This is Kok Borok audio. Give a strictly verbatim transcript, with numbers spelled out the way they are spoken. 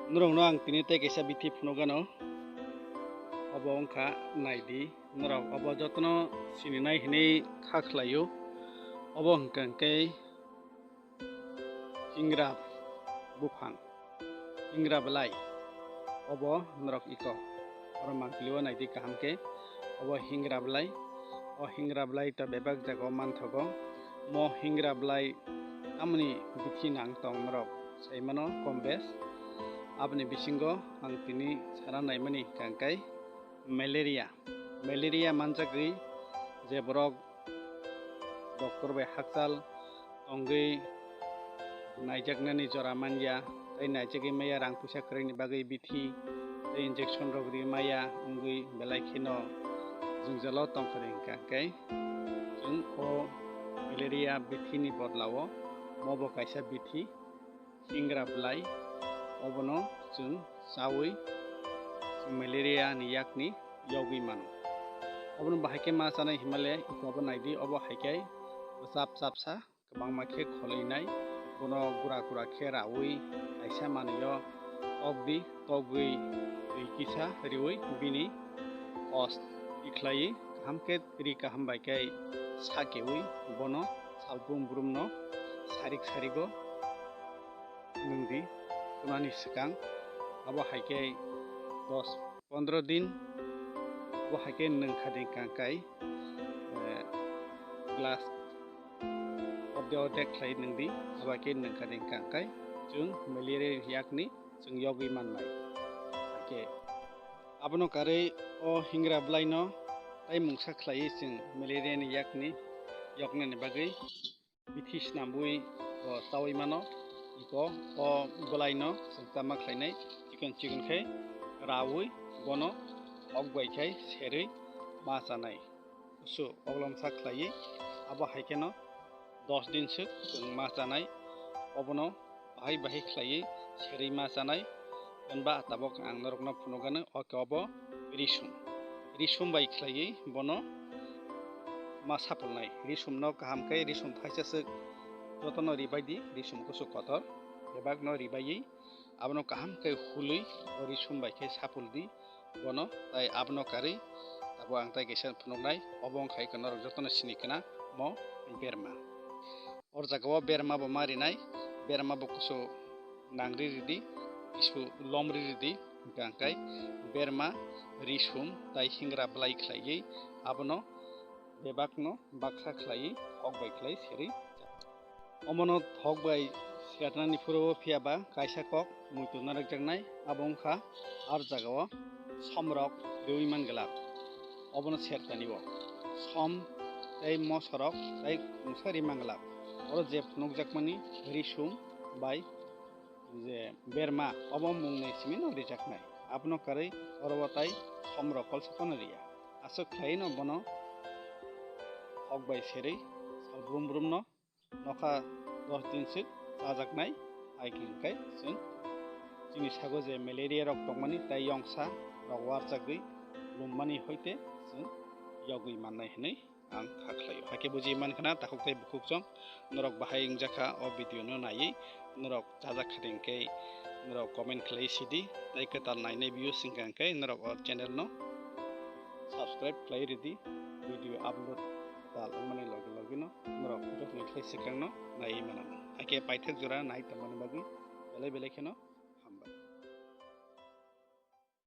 Norokno ang tini tei kaisa bithi phunukgano, obo wngkha naidi, norok obo jotono sininai hinwi kha khlaio. Obo hwnkha khe hingra buphang, hingra belai, obo norok iko. Oro mangpili o naidi kaham khe, obo hingra belai. O hingra belai to bebak jaga o manthogo. Mo hingra belai tamoni bithi nang tong norok sai mano kom bes. Aboni bisingo ang tini sana naimani hwnkha khe malaria. Malaria manjagwi je borok doctor bai hakchal tongwi naijaknani jora manya, tei naijagwi maya rang puisa kwrwini bagwi bithi tei injection rok ri maya wngwi belai kheno jwngjalo tongkha de hwnkha khe chwng o malaria bithini bodlao mobo kaisa bithi hingra belai, obono chwng chawi malaria ni yakni yogwi mano. Obono bahai khe ma chanai himale iko obo naidi, obo hai khe bwchap chapsa kwbangma khe kholoinai, bono gura gura khe raui kaisa manwio tokdi, tokgwi twi kisa riui bini kos tikhlaiwi kaham khe ri kaham bai khe sakeui bono salbrum brumno sarik sarigo nwngdi, phunani swkang abo hai khe dos pondro din abo hai khe nwngkha de hwnkha khe, eh, glass orde orde khlai nwngdi, abo hai khe nwngkha de hwnkha khe chwng malaria yakni chwng yogwi mannai. Hai khe abono karwi o hingra bwlaino tei mungsa khlaiwi chwng malaria ni yakni yoknani bagwi bithi snambui bo chaui mano, iko o bwlaino chwng chama khlainai chikon chikon khe raui bono hok bai khai serwi ma chanai. Kusu oglomsa khlaiwi abo hai kheno dos din swk chwng ma chanai, obono bahai bahai khlaiwi serwi ma chanai. Hwnba tabok ang norokno phunukgano, o khe obo risum. Risum bai khlaiwi bono ma sapulnai. Risumno kaham khe risum thaisa swk jotono ribai di, risum kusu kotor bebakno ribaiwi abono kaham khe hului o risum bai khe sapul di bono, tai abono karwi tabuk ang tai kaisa phunuknai, obo wngkha khe norok jotono sini khna mo berma. Or jaga o berma bo ma rinai, berma bo kusu nangri ridi, kisu lomri ridi, hwnkha khe berma, risum tai hingra bwlai khlaiwi abono bebakno baksa khlaiwi hok bai khlai serwi. Omono thok bai siratnani phuru o phiya ba kaisa kok muitu narwkjaknai, abo wngkha ar jagao somrok riui man glak. Obono sertani o som tei mosorok tei mungsa ri man glak. Oro je phunukjakmani risum bai je berma, obo mung ni simi no rijaknai. Abono karwi oro o tai somrok kolsa phano riya. Aswk khlaiwi no bono hok bai serwi sal brum brum no nokha dos din swk chajaknai, hai khe hwnkhe chwng chini sago je malaria rok tongmani tei yongsa rok warchagwi lummani hoite chwng yogwi mannai hwnwi ang kha khlaio. Hai khe buji man khna takhuk tei bukhuk chwng norok bahai wngjakha o video no naiwi norok chajak kha de hwnkhe norok comment khlai sidi tei kwtal nainai views wngkha hwnkhe norok o channel no subscribe khlai ridi, video upload tal wngmani logi logi no norok jotono khlai swkang no naiwi mano. Hai khe paithak jora nai tongmani bagwi belai belai kheno